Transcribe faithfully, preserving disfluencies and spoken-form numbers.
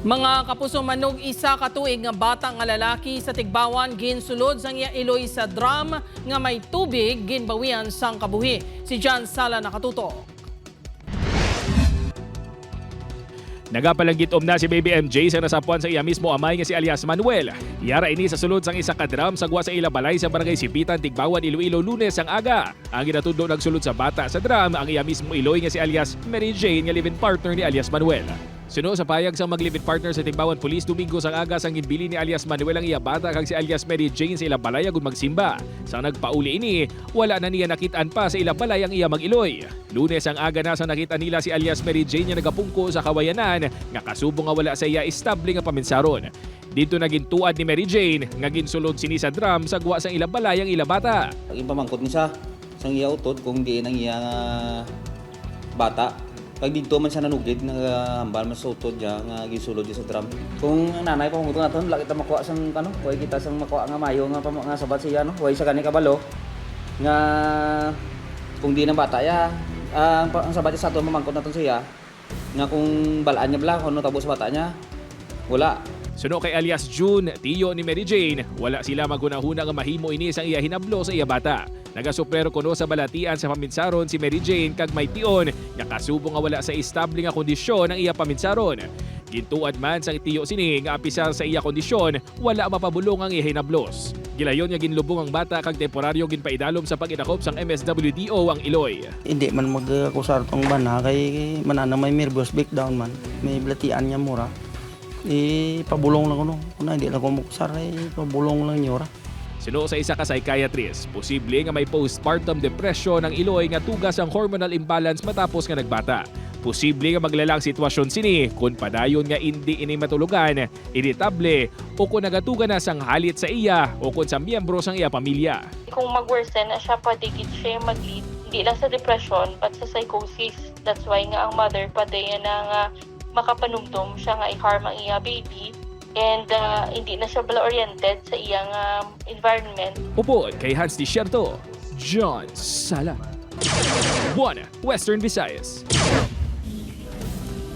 Mga kapuso, manog isa ka tuig nga bata nga lalaki sa Tigbauan ginsulod sang iya iloy sa drum nga may tubig ginbawian sang kabuhi. Si John Sala nakatutok. Nagapalanggitom na si Baby M J sa nasapuan sa iya mismo amay nga si alias Manuel. Yara ini sa sulod sang isa ka drum sa gwa sa ila balay sa Barangay Sipitan, Tigbauan, Iloilo, Lunes ang aga. Ang ginatudlo, nagsulod sa bata sa drum ang iya mismo iloy nga si alias Mary Jane nga live-in partner ni alias Manuel. Suno sa payag sang mag-live-in partner sa Tigbauan Police, Domingo sang aga sang ginbilin ni alias Manuel ang iya bata kag si alias Mary Jane sa ila balay agud magsimba. Sang nagpauli ini, wala na niya nakit-an pa sa ila balay ang iya mag-iloy. Lunes ang aga na sang nakita nila si alias Mary Jane nga nagapungko sa kawayanan nga kasubo nga wala sa iya estable nga paminsaron. Didto na gintuad ni Mary Jane nga ginsulod sini sa drum sa gwa sang ila balay ang ila bata. Ang ginpamangkot ni sa sang iya utod kung diin ang iya nga bata. Kag didto man siya nanugid, nagahambal man sa utod niya nga ginsulod niya sa drum. Kung ang nanay pamangkot naton, wala kita makuha sang ano, way kita sang makuha nga mayo nga pama- nga sabat siya, no? Way sa gani kabalo nga kung diin ang bata ya, ang, pa- ang sabat sa aton, mamangkot naton siya nga kung balaan niya bala kung ano tabo sa bata niya. Wala. Suno kay alias June, tiyo ni Mary Jane, wala sila maghunahuna nga mahimo ini sang iya hinablo sa iya bata. Nagasupler kuno sa balatian sa paminsaron si Mary Jane kag may tion nga kasubo nga wala sa estable nga kondisyon ang iya paminsaron. Gintuad man sang tiyo sini nga apisar sa iya kondisyon, wala mapabulong ang iya hinablos. Gilayon nga ginlubong ang bata kag temporaryo ginpaidalom sa pag-idakop sang M S W D O ang iloy. Hindi man mag-akusar tong bana kay manana may nervous breakdown man. May balatian niya mura. Ipabulong lang kuno. Kuno hindi lang ko makusar, ipabulong lang niyo ra. Suno sa isa ka psychiatrist, posible nga may postpartum depression ang iloy nga tuga sang hormonal imbalance matapos nga nagbata. Posible nga maglala ang sitwasyon sini kon padayon nga indi ini matulugan, iritable, o kon nagatuga na sang halit sa iya o kon sa miyembro sang iya pamilya. Kung mag-worsen na siya, pwede gid siya mag-lead, hindi lang sa depression, but sa psychosis. That's why nga ang mother pwede na nga makapanumdom siya nga i-harm ang iya baby. And uh, hindi na siya bala oriented sa iyang um, environment. Upod kay Hans Desierto, John Sala. One Western Visayas.